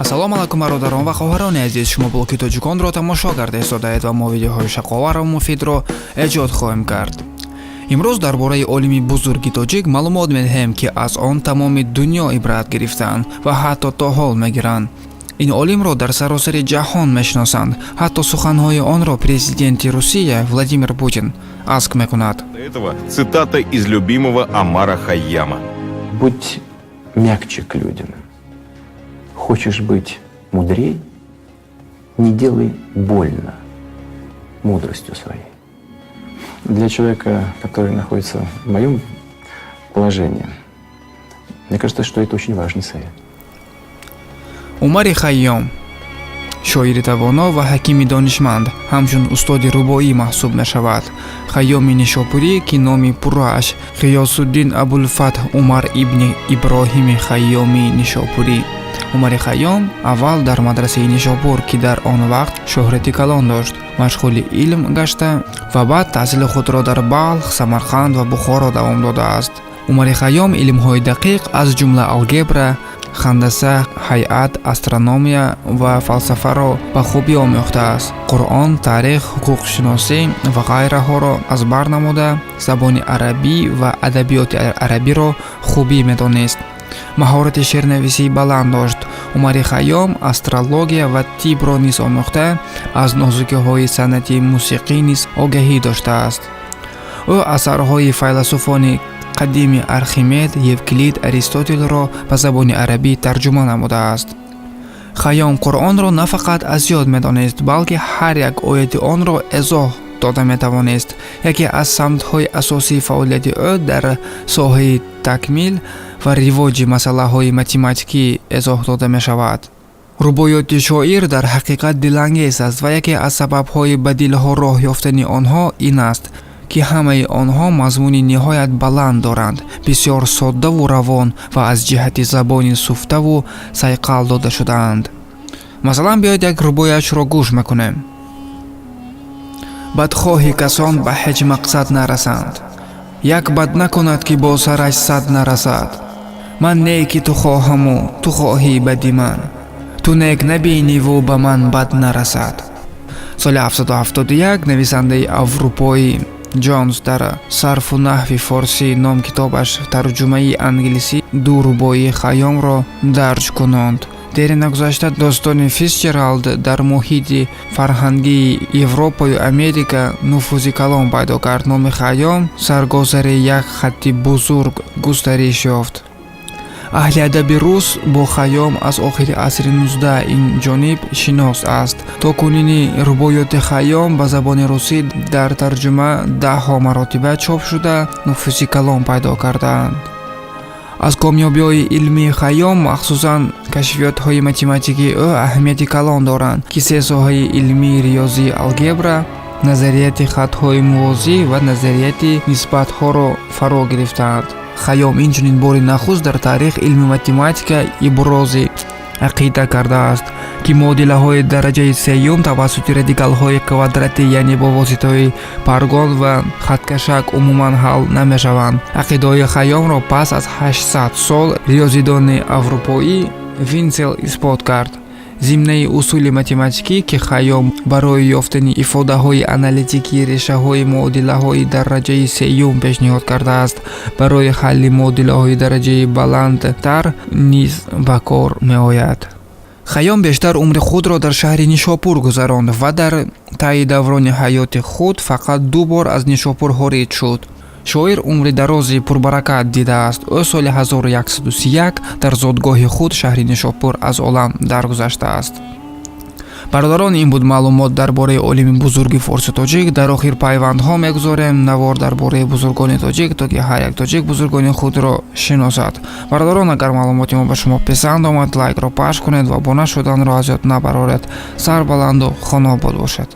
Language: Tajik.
Ассалому алайкум, бародарон ва хоҳарони азиз! Шумо Блоки Тоҷиконро тамошо карда истодаед ва мо видеоҳои шавқовару муфидро эҷод хоҳем кард. Имрӯз дар бораи олими бузурги тоҷик маълумот медиҳем, ки аз он тамоми дунё ибрат гирифтаанд ва ҳатто то ҳол мегиранд. Ин олимро дар саросари ҷаҳон мешиносанд, ҳатто суханҳои онро президенти Русия Владимир Путин азк мекунад. Этого цитата из любимого Омара Хайяма. Будь мягче к людям. Хочешь быть мудрей, не делай больно мудростью своей. Для человека, который находится в моем положении, мне кажется, что это очень важный совет. Умари Хайём, шоири тавоно ва ҳакими донишманд, ҳамчун устоди рубоӣ маҳсуб мешавад. Хайёми Нишопурӣ, ки номи пуррааш Ғиёсуддин Абулфатҳ Умар ибни Иброҳими Хайёми Нишопурӣ. Умари Хайём аввал дар мадрасаи Нишопур, ки дар он вақт шӯҳрати калон дошт, машғули илм гашта ва баъд таҳсили худро дар Балх, Самарқанд ва Бухоро давом додааст. Умари Хайём илмҳои дақиқ, аз ҷумла алгебра, хандаса, ҳайат, астрономия ва фалсафаро ба хубӣ омӯхтааст. Қуръон, таърих, ҳуқуқшиносӣ ва ғайраҳоро аз бар намуда, забони арабӣ ва адабиёти арабиро хубӣ медонист. Маҳорати шеърнависии баланд дошт. Умари Хайём астрология ва тибро низ омӯхта, аз нозукиҳои санъати мусиқӣ низ огаҳӣ доштааст. Ӯ асарҳои файласуфони қадими Архимед, Евклид, Аристотелро ба забони арабӣ тарҷума намудааст. Хайём Қуръонро на фақат аз ёд медонист, балки ҳар як ояти онро эзоҳ дода метавонист. Яке аз самтҳои асосии фаъолияти ӯ дар соҳаи такмил ва ривоҷи масъалаҳои математикӣ эзоҳ дода мешавад. Рубоёти шоир дар ҳақиқат дилангез аст ва яке аз сабабҳои ба дилҳо роҳ ёфтани онҳо ин аст, ки ҳамаи онҳо мазмуни ниҳоят баланд доранд, бисёр соддаву равон ва аз ҷиҳати забони суфтаву сайқал дода шудаанд. Масалан, биёед, як рубояшро гӯш мекунем. Бадхоҳи касон ба ҳеҷ мақсад нарасанд, як бад накунад, ки бо сараш сад нарасад. Ман неки ту хоҳаму ту хоҳӣ бади ман, ту нек набиниву ба ман бад нарасад. Соли 771 нависандаи аврупоӣ Ҷонс дар «Сарфу наҳви форсӣ» ном китобаш тарҷумаи англисӣ ду рубоии Хайёмро дарҷ кунонд. Дери нагузашта достони Фисҷералд дар муҳити фарҳангии Европаю Америка нуфузи калон пайдо кард. Номи Хайём саргозари як хатти бузург густариш ёфт. Аҳли адаби рус бо Хайём аз охири асри 19 ин ҷониб шинос аст. То кунини рубоёти Хайём ба забони русӣ дар тарҷума даҳҳо маротиба чоп шуда, нуфузи калон пайдо кардаанд. Аз комёбиҳои илмии Хайём махсусан кашфиётҳои математикии ӯ аҳамияти калон доранд, ки се соҳаи илмии риёзӣ, алгебра, назарияти хатҳои мувозӣ ва назарияти нисбатҳоро фаро гирифтаанд. Хайём инчунин бори нахуст дар таърих илми математика ибрози ақида кардааст, ки муодилаҳои дараҷаи сеюм тавассути радикалҳои квадратӣ, яъне бо воситаҳои паргол ва хаткашак, умуман ҳал намешаванд. Ақидаҳои Хайёмро пас аз 800 сол риёзидони аврупоӣ Винсел исбот кард. Зимнаи усули математикӣ, ки Хайём барои ёфтани ифодаҳои аналитикии решаҳои муодилаҳои дараҷаи сеюм пешниҳод кардааст, барои ҳалли муодилаҳои дараҷаи баландтар низ ба кор меояд. Хайём бештар умри худро дар шаҳри Нишопур гузаронд ва дар таи даврони ҳаёти худ фақат ду бор аз Нишопур хориҷ шуд. Шоир умри дарози пурбаракат дидааст. Ӯ соли 1131 дар зодгоҳи худ, шаҳри Нишопур, аз олам даргузаштааст. Бародарон, ин буд маълумот дар бораи олими бузурги форсу тоҷик. Дар охир пайвандҳо мегузорем навор дар бораи бузургони тоҷик, то ки ҳар як тоҷик бузургони худро шиносад. Бародарон, агар маълумоти мо ба шумо писанд омад, лайкро пахш кунед ва обуна шуданро аз ёд набароред. Сарбаланду хонаобод бошед.